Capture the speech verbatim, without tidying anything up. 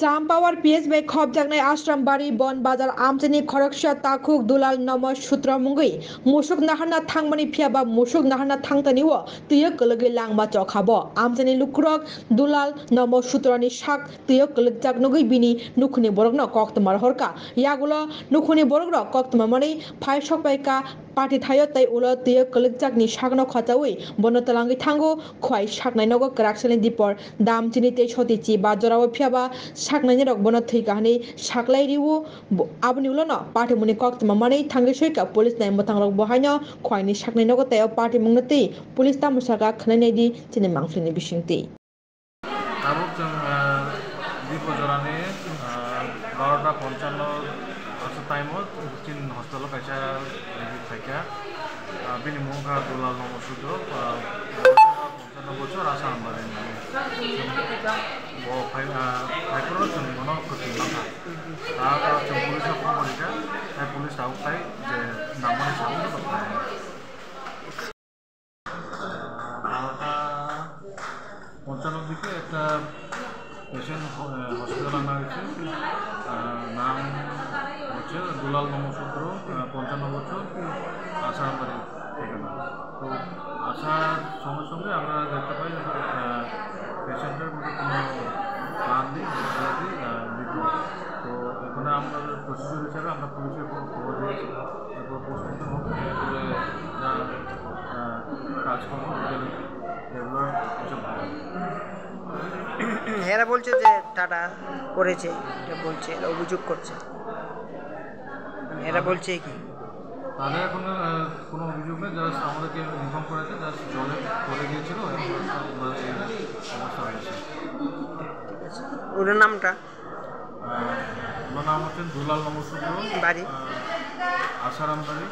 Champawar P S bai khopjaknai Ashram Bari Bon Bazar amchaini khoroksa takhuk Dulal Nomo Sutro mungwi musuk naharna thangmani, phiyaba musuk naharna thangtani o twiyo kwlwgwi langma chokha bo. Amchaini lukurok Dulal Nomo Sutroni sak twiyo kwlwkjak nugwi bini nukhuni borokno koktwma rohorkha. Yagulo nukhuni borokrok koktwma manwi phai sokpaikha. Pati thaio tei ulo twiyo kwlwkjakni sakno khochaui bono twlangwi thango. Khwai saknai nogo kwraksani dipor dam chini tei soti chi ba jorao, phiyaba saknainirok bono thwi kahani saklai rio. Bo-, aboni ulono patimungni koktwma manwi thangwi soika police nai mwthangrok bo haino khwaini saknai nogo tei o patimungno twi police tamo saka khwlai naidi chini mangphlini bisingtwi. Tabuk chwng, ah, Dipo jorani, ah, barota ponchanno asa time o chini hospital o kaisa phaikha. Ah, bini mung kha Dulal Nomo Sudro, ah, ponchanno bochor, Asa Ambari hinwi. Bo phai, ah, phaiphuru chwng bono kwthwi mankha. Tabuk chwng police o phone kha, tei police tabuk phai je nangmani samung tongkha. বারোটা পঞ্চান্ন দিকে একটা patient hospital আনা হয়েছে। আহ, নাম হচ্ছে দুলাল নমসূত্র, আহ, পঞ্চান্ন বছর, আশা বাড়ি ঠিকানা। তো আসার সঙ্গে সঙ্গে আমরা দেখতে পাই যে, আহ, পেশেন্টের মধ্যে কোনো প্রাণ নেই, মোটামুটি, আহ, মৃত। তো এখানে আমরা প্রসিডিউর হিসাবে আমরা পুলিশে খবর দিয়েছি। এরপর পোস্টমর্টম হবে, এরপরে যা, আহ, কাজকর্ম বিকেলে এগুলো এসব হবে। এরা বলছে যে টাটা করেছে, এটা বলছে, এরা অভিযোগ করছে। এরা বলছে কি? তাদের এখন, আহ, কোনো অভিযোগ নেই, জাস্ট আমাদেরকে ইনফর্ম করেছে, জাস্ট জলে পড়ে গিয়েছিল, এখন ওনার এই অবস্থা হয়েছে। ঠিক আছে। ওনার নামটা? আহ, ওনার নাম হচ্ছেন দুলাল নমসূত্র। বাড়ি? আহ, আশারাম বাড়ি।